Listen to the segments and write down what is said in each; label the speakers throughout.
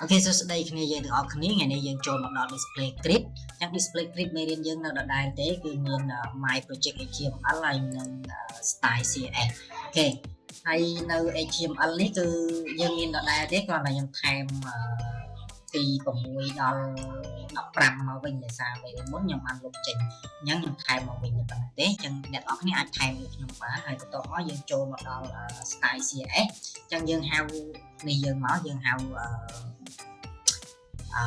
Speaker 1: OK សួស្តីគ្នាយើងទាំងអស់គ្នាថ្ងៃនេះយើងចូលមកដល់ display grid អញ្ចឹង display grid មេរៀនយើងនៅដដែលទេគឺមាន my project HTML ហើយនិង style CSS OK ហើយនៅ HTML នេះគឺយើងមានដដែលទេគ្រាន់តែខ្ញុំថែមពី6ដល់15មកវិញដោយសារមេរៀនមុនខ្ញុំបានលុបចេញអញ្ចឹងខ្ញុំថែមមកវិញតែប៉ុណ្ណេះទេអញ្ចឹងអ្នកនរគ្នាអាចថែមដូចខ្ញុំបានហើយបន្ទាប់មកយើងចូលមកដល់ style CSS អញ្ចឹងយើងហៅនេះយើងមកយើងហៅអឺ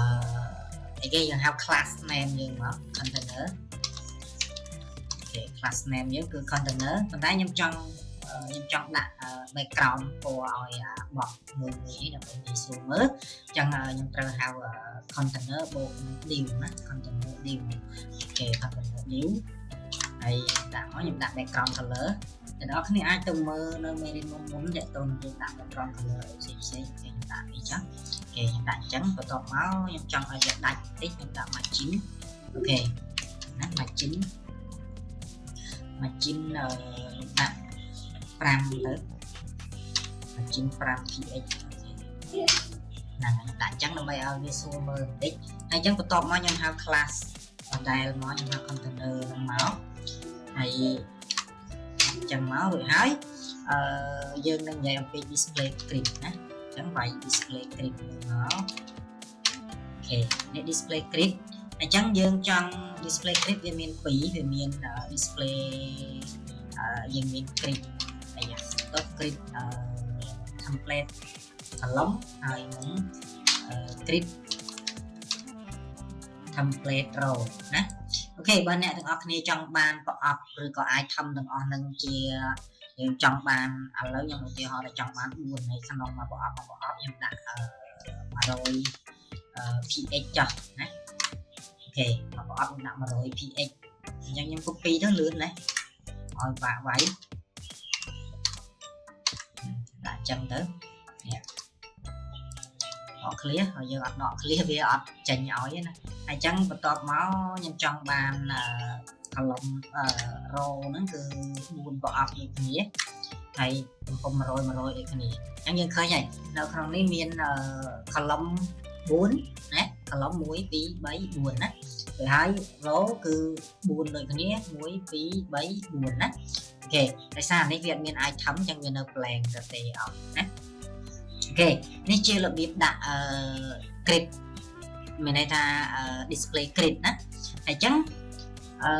Speaker 1: អីគេយើងហៅ class name យើងមក container OK class name យើងគឺ container ប៉ុន្តែខ្ញុំចង់ដាក់ background ពណ៌ឲ្យអា box មួយមួយនេះដើម្បីងាយស្រួលមើលអញ្ចឹងខ្ញុំត្រូវហៅ container បូកនឹង div ណា container div OK container div ហើយដាក់មកខ្ញុំដាក់ background color អ្នកនរគ្នាអាចទៅមើលនៅមេរៀនមុនមុនទាក់ទងនឹងយើងដាក់ background color អីផ្សេងផ្សេងគេខ្ញុំដាក់នេះចុះគេខ្ញុំដាក់អញ្ចឹងបន្ទាប់មកខ្ញុំចង់ឲ្យវាដាច់បន្តិចខ្ញុំដាក់ margin OK ណា margin margin ខ្ញុំដាក់5ទៅ margin 5 px ហ្នឹងហើយដាក់អញ្ចឹងដើម្បីឲ្យវាស្រួលមើលបន្តិចហើយអញ្ចឹងបន្ទាប់មកខ្ញុំហៅ class ដដែលមកខ្ញុំហៅ container ហ្នឹងមកហើយអញ្ចឹងមករួចហើយអឺយើងនឹងនិយាយអំពី display grid ណាអញ្ចឹងវាយ display grid មួយមក OK នេះ display grid អញ្ចឹងយើងចង់ display grid វាមានពីរវាមាន display យើងមាន grid អាយ៉ាទៅ grid អឺ template column ហើយនឹង grid template row ណា OK បើអ្នកទាំងអស់គ្នាចង់បានប្រអប់ឬក៏ item ទាំងអស់នឹងជាយើងចង់បានឥឡូវខ្ញុំឧទាហរណ៍ថាចង់បាន4នៅក្នុងមួយប្រអប់មួយប្រអប់ខ្ញុំដាក់100 px ចុះណា OK មួយប្រអប់ខ្ញុំដាក់100 px អញ្ចឹងខ្ញុំ copy ទៅលឿនណាឲ្យបាក់វាយដាក់អញ្ចឹងទៅនេះដក clear ហើយយើងអត់ដក clear វាអត់ចេញឲ្យទេណាហើយអញ្ចឹងបន្ទាប់មកខ្ញុំចង់បាន column row ហ្នឹងគឺ4ប្រអប់ដូចគ្នាហើយទំហំ100 100ដូចគ្នាអញ្ចឹងយើងឃើញហើយនៅក្នុងនេះមាន column 4ណា column 1 2 3 4ណាទៅហើយ row គឺ4ដូចគ្នា1 2 3 4ណា OK ដោយសារនេះវាអត់មាន item អញ្ចឹងវានៅ blank ទៅទេអត់ណា OK នេះជារបៀបដាក់អឺ grid មានន័យថា display grid ណាហើយអញ្ចឹងអឺ